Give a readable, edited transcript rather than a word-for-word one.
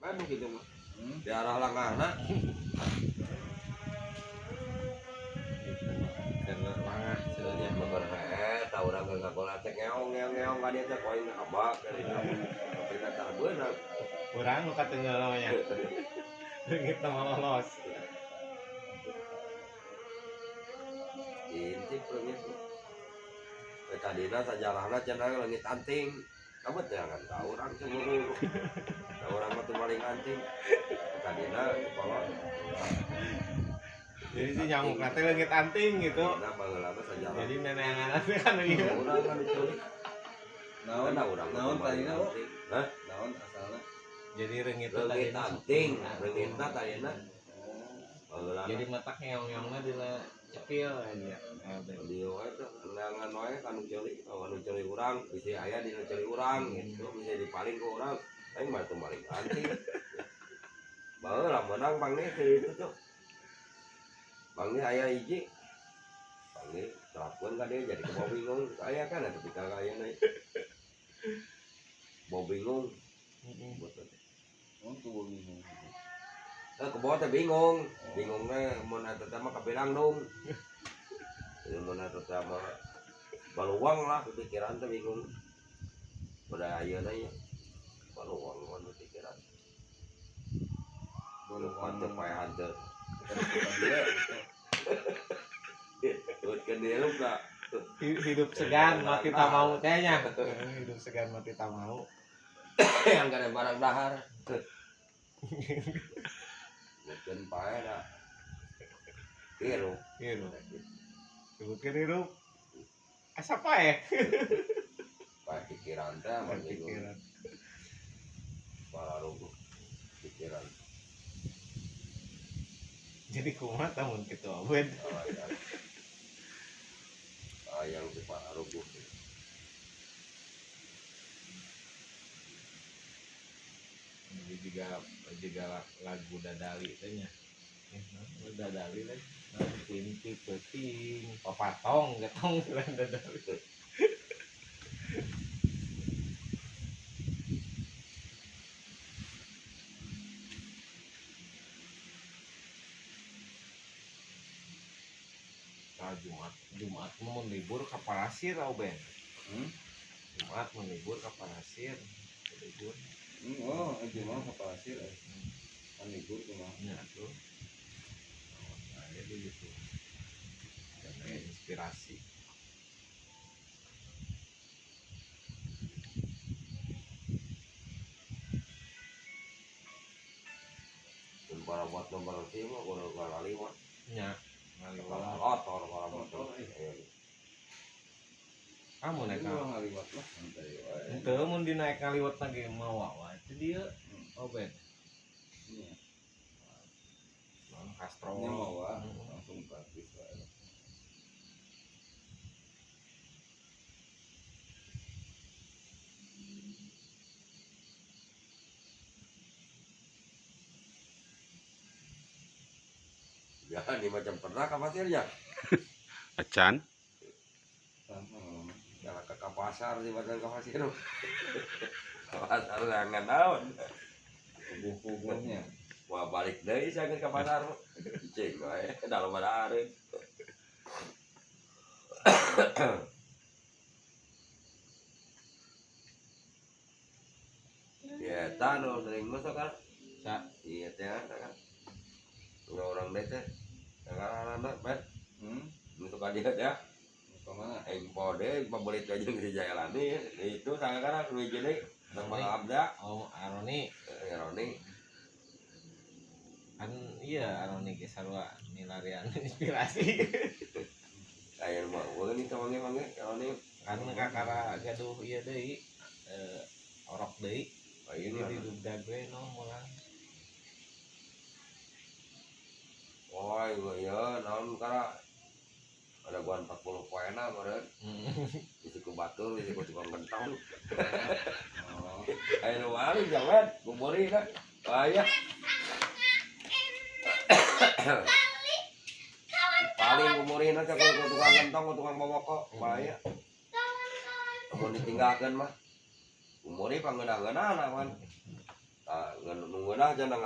Kan gitu mah. Di arah langahna. Karena langah cenah. Bener eta urang ge ngagola teh ngeong ngeong ngeong ka dieu teh poin kabak ka dieu. Tapi teh tara beunang. Urang nu katinggal namanya. Leungit mah lolos. Intip leungit. Tadina sajarahna cenah leungit anting. Kabet jangan ka urang cemburu. Ka urang mah teu maling anting. Tadina kolot. Jadi si nyamuk teh leungit anting gitu. Tadina baheula mah sajarah. Jadi neneangan teh kan ieu. Urang kan diculik. Naon Karena urang mah naon teu maling tadina, Wo? anting. Hah? Naon asalna? Jadi reungit teh Leungit tadina. anting, leungitna tadina. Baheula. Jadi matak ngeong-ngeongna dina cepil aja. Di wae teh neangan wae ka nu ceuli, ka nu ceuli urang, bisi aya dina ceuli urang gitu, bisa dipaling ku urang. Aing mah teu maling anting. Baheula meunang panggih teh itu tuh. Panggih aya hiji. Panggih telepon ka dia jadi kebawa bingung. Aya kan atuh pika ka ayeuna. Bawa bingung. Betul. Oh, tuh bingung. Eh kebawa teh bingung. Bingungna mun eta teh mah kabilang dong. Mun eta teh mah baluang lah pikiran teh bingung. Udah ayeuna nya. Baluang mun pikiran. Baluang teh paehan teh. Buat hirup lah. Hidup segan mati tak mau teh nya. Hidup segan mati tak mau. Yang kada barang dahar. Mungkin pae dah. Hirup. Hirup. Sebutkeun hirup. Asa pae? Pae pikiran teh mah bingung. Pikiran. Para ruguh pikiran. Jadi kumaha tah mun kitu Abed? Ayang si para ruguh. Jadi juga lagu Dadali teh nya. Dadali teh inti peuting papatong getong lain Dadali. Tah Jumat mun libur ka Parasir au Ben. Jumat mun libur ka Parasir. Libur. Oh, Jumat ka Parasir. Kan libur kumaha. Nya tuh. Nah, jadi gitu. Dan kayak inspirasi. Dan para buat nomor sih mah kudu ngaliwat. Nya, ngaliwat. Kotor para buat. Kamu naik Itu ngaliwat lah santai wae. Henteu mun dinaik ngaliwat lagi mawa wae teh dieu. Oh Ben. Iya. Mang Castro. Nya mawa langsung praktis wae. Ya, ini macam pernah ke pasirnya. Acan. Jalan ke pasar di badan ke pasir. Ke pasar jangan naon. Kubuh-kubuhnya. Wah balik deui saya ke pasar. Cing wae dalam ada areun. Ya, tano sering masuk kan? Sa. Iya teh kan. Nggak orang deh teh. Anak-anak, Ben. Untuk dia teh. Ke mana? Aing pode, pambelit aja di Jailani. Itu saya kan duit jadi sama Abda. Oh, Aroni. Aroni. Kan iya Aroni ge sarua milarian inspirasi. Aya mah eueuh nih manggih-manggih Aroni. Kan kakara gaduh ieu deui orok deui. Ayeuna Jadi dugdag we no mulang. Oh, iya, naon kara ada gua 40 poena meureun. Isi ku batur, isi ku tukang gentong. Oh. Ayo nu maling jawen, guburi dah. Bahaya. Paling gumurina teh ku tukang gentong, ku tukang boboko, bahaya. Mun ditinggalkeun mah. Gumuri pangeunah-geunahna man. Tah, nu ngeunah cenah.